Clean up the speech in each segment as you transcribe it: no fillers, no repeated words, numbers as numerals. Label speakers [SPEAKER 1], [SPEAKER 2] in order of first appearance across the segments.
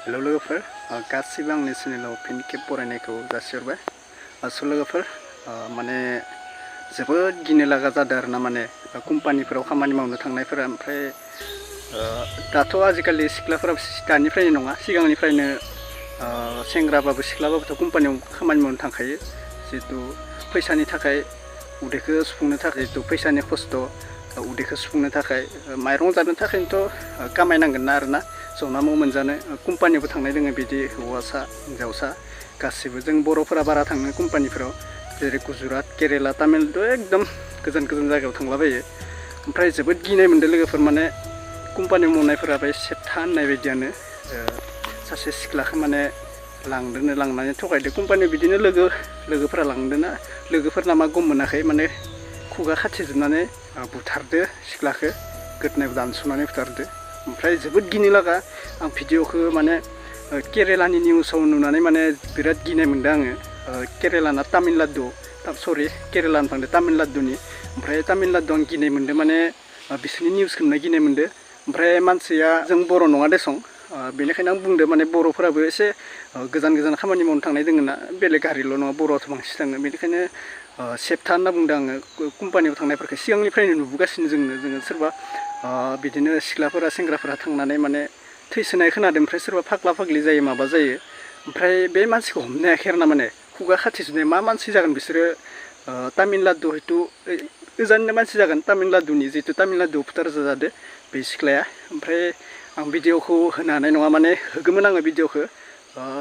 [SPEAKER 1] Hello लोगोफोर गासिबो आंनि चेनेलाव फिन खेब बरायनायखौ जासिहरबाय। लोगोफोर माने जोबोद गिनो लागा जादों आरोना माने कम्पानिफोराव खामानि मावनो थांनायफोरा। ओमफ्राय दाथ' आजिखालि सिख्लाफोराबो दानिफ्रायनो नङा सिगांनिफ्रायनो सेंग्राबाबो सिख्लाबाबोथ' कम्पानियाव खामानि मावनो थांखायो। जिहेतु फैसानि थाखाय उदैखौ सुफुंनो थाखाय जिहेतु फैसानि खस्थ' उदैखौ सुफुंनो थाखाय माइरं जानो थाखायनोथ' खामायनांगोन ना आरोना जना माव मोनजानो कम्पानियावबो थांनाय दोङो बिदि हौवासा हिन्जावसा गासिबो जों बर'फोरा बारा थाङो कम्पानिफोराव जेरै गुजरात केरेला तामिलनाडु एकदम गोजान गोजान जायगायाव थांलाबायो। ओमफ्राय जोबोद गिनाय मोनदों लोगोफोर माने कम्पानियाव मावनायफोरा बे सेबथा होननाय बायदियानो सासे सिख्लाखौ माने लांदोनो लांनानै थगायदो कम्पानियाव बिदिनो लोगोफोरा लांदोना लोगोफोरना मा गम मोनाखै माने खुगा खाथिजोबनानै बुथारदो सिख्लाखौ गोदनायाव दानस'नानै बुथारदो। ओमफ्राय जोबोद गिनो लागा आं भिडिअखौ माने केरेलानि निउसाव नुनानै माने बिराद गिनाय मोनदों आङो। केरेलाना तामिलनाडु सरि केरेला होनफ्लांदों तामिलनाडुनि। ओमफ्राय तामिलनाडु आं गिनाय मोनदों माने बिसोरनि निउसखौ नुना गिनाय मोनदों। ओमफ्राय मानसिया जों बर' नङा देसं बेनिखायनो आं बुंदों माने बर'फोराबो एसे गोजान गोजान खामानि मावनो थांनाय दोङो ना बेलेग हारिल' नङा बर'आथ' बांसिन थाङो बेनिखायनो सेबथा होनना बुंदों आङो कम्पानियाव थांनायफोरखौ सिगांनिफ्रायनो नुबोगासिनो जोङो सोरबा बिदिनो सिख्लाफोरा सेंग्राफोरा थांनानै माने थैसोनाय खोनादों ओमफ्राय सोरबा फाग्ला फाग्लि जायो माबा जायो। ओमफ्राय बे मानसिखौ हमनो हायाखै आरो ना माने खुगा खाथिजोबनाय मा मानसि जागोन बिसोरो तामिलनाडु हयथु गोजाननि मानसि जागोन तामिलनाडुनि जिहेतु तामिलनाडुआव बुथारजादो बे सिख्लाया। ओमफ्राय आं भिडिअखौ होनो हानाय नङा माने होगौमोन आङो भिडिअखौ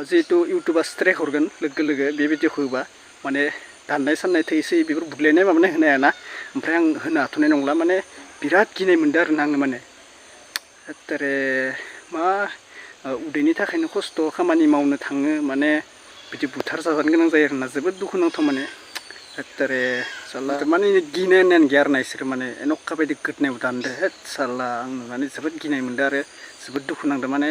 [SPEAKER 1] जिहेतु इउटुबा स्ट्राइक हरगोन लोगो लोगो बे भिडिअखौ होबा माने दाननाय साननाय थैसै बेफोर बुग्लायनाय माबानाय होनो हायाना। ओमफ्राय आं होनो हाथ'नाय नंला माने बिराद गिनाय मोनदों आरोना आङो माने एत्तारे मा उदैनि थाखायनो खस्थ' खामानि मावनो थाङो माने बिदि बुथार जाजानो गोनां जायो आरोना जोबोद दुखुनांथाव माने एत्तारे साला माने गिनाय होननायानो गैया आरोना इसोरो माने एन'खा बायदि गोदनायाव दानदो हेत साला आं नुनानै जोबोद गिनाय मोनदों आरो जोबोद दुखु नांदों। माने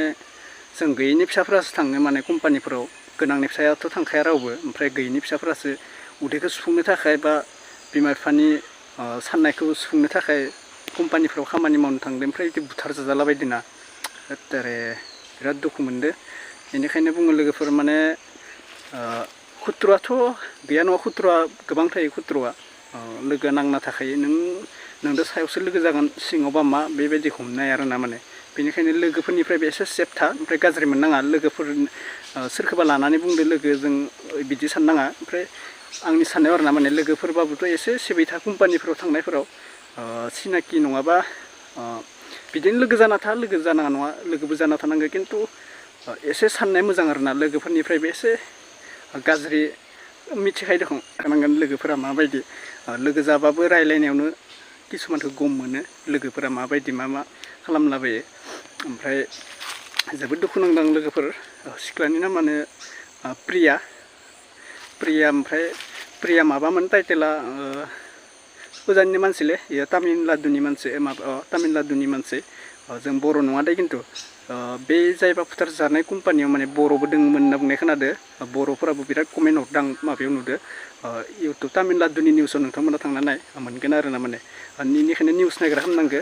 [SPEAKER 1] जों गैयिनि फिसाफोरासो थाङो माने कम्पानिफोराव गोनांनि फिसायाथ' थांखाया रावबो। ओमफ्राय गैयिनि फिसाफोरासो उदैखौ सुफुंनो थाखाय बा बिमा बिफानि साननायखौ सुफुंनो थाखाय कम्पानिफ्राव खामानि मावनो थांदों ओमफ्राय बिदि बुथार जाजालाबायदोना एत्तारे बिराद दुखु मोनदों। बेनिखायनो बुङो लोगोफोर माने खुथ्रुआथ' गैया नङा खुथ्रुआ गोबां थायो खुथ्रुआ लोगो नांना थाखायो नोंदो सायावसो लोगो जागोन सिङावबा मा बेबायदि हमनो हाया आरोना माने बेनिखायनो लोगोफोरनिफ्रायबो एसे सेफ था ओमफ्राय गाज्रि मोननाङा लोगोफोर सोरखौबा लानानै बुंदो लोगो जों बिदि साननाङा। ओमफ्राय आंनि साननायाव आरोना माने लोगोफोरबाबोथ' एसे सेबै था कम्पानिफोराव थांनायफोराव सिनाकि नङाबा बिदिनो लोगो जाना था लोगो जानाङा नङा लोगोबो जाना थानांगो खिन्थु एसे साननाया मोजां आरोना लोगोफोरनिफ्रायबो एसे गाज्रि मिथिखायो दखं थानांगोन लोगोफोरा माबायदि लोगो जाबाबो रायलायनायावनो किसुमानखौ गम मोनो लोगोफोरा माबायदि मा खालामलाबायो। ओमफ्राय जोबोद दुखु नांदों लोगोफोर सिख्लानि नामानो प्रिया ओमफ्राय प्रिया माबामोन टाइटेला गोजाननि मानसिलै इयो तामिलनाडुनि मानसि तामिलनाडुनि मानसि जों बर' नङा दे खिन्थु बे जायबा फुथार जानाय कम्पानियाव माने बर'बो दंमोन होनना बुंनाय खोनादो बर'फोराबो बिराद कमेन्ट हरदों आं माबायाव नुदो इउटुब तामिलनाडुनि निउसाव नोंथांमोना थांना नाय मोनगोन आरोना माने बेनिखायनो निउस नायग्रा खालामनांगो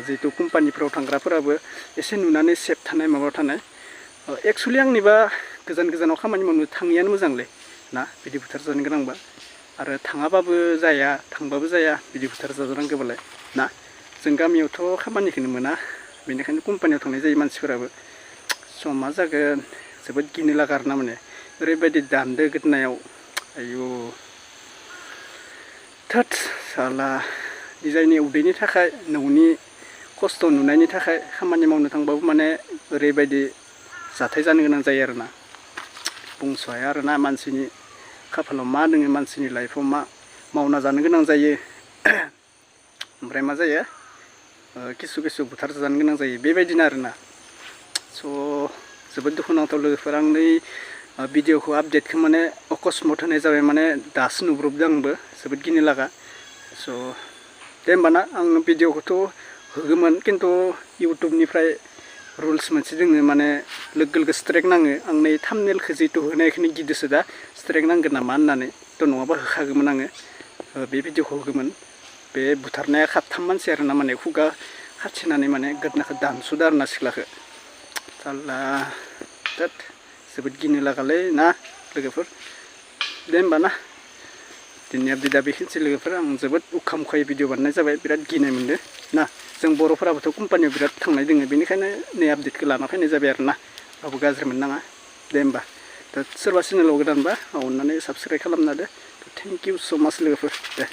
[SPEAKER 1] जिहेतु कम्पानिफ्राव थांग्राफोराबो एसे नुनानै सेफ थानाय माबा थानाय एक्सुवेलि आंनिबा गोजान गोजानाव खामानि मावनो थाङियानो मोजांलै ना बिदि बुथार जानो गोनांबा आरो थाङाबाबो जाया थांबाबो जाया बिदि बुथार जाजानांगौबालाय ना जों गामियावथ' खामानिखौनो मोना बेनिखायनो कम्पानियाव थांनाय जायो मानसिफोराबो स' मा जागोन जोबोद गिनो लागा आरोना माने ओरैबायदि दानदो गोदनायाव आयु थोद साला निजायनि उदैनि थाखाय न'नि खस्थ' नुनायनि थाखाय खामानि मावनो थांबाबो माने ओरैबायदि जाथाय जानो गोनां जायो आरोना बुंस' हाया आरोना मानसिनि खाफालाव मा दोङो मानसिनि लाइफआव मा मावना जानो गोनां जायो ओमफ्राय मा जायो किसु बुथार जानो गोनां जायो बेबायदिनो आरोना स' जोबोद दुखुनांथाव लोगोफोर आं नै भिडिअखौ आपडेटखौ माने अकस्मात होनाय जाबाय माने दासो नुब्रबदों आंबो जोबोद गिनो लागा स' दे होमबाना आं भिडिअखौथ' होगौमोन खिन्थु इउटुबनिफ्राय रुल्स मोनसे दोङो माने लोगो स्ट्राइक नाङो आं नै थाम्बनेलखौ जिहेतु होनायखौनो गिदोसो दा स्ट्राइक नांगोन नामा होननानै थ' नङाबा होखागौमोन आङो बे भिडिअखौ होगौमोन बे बुथारनाया खाथाम मानसि आरोना माने खुगा खाथिनानै माने गोदनाखौ दानस'दो आरोना सिख्लाखौ साला दा जोबोद गिनो लागालै ना लोगोफोर दे होमबा ना दिनै आपडेटआ बेखिनिसै लोगोफोर आं जोबोद उखा मुखायै भिडिअ बानायनाय जाबाय बिराद गिनाय मोनदों ना जों बर'फोराबोथ' कम्पानियाव बिराद थांनाय दोङो बेनिखायनो नै आपडेटखौ लाना फैनाय जाबाय आरो ना रावबो गाज्रि मोननाङा दे होमबा दा सोरबा चेनेलाव गोदानबा अननानै साबस्क्राइब खालामना होदो थेंक इउ स' माच लोगोफोर दे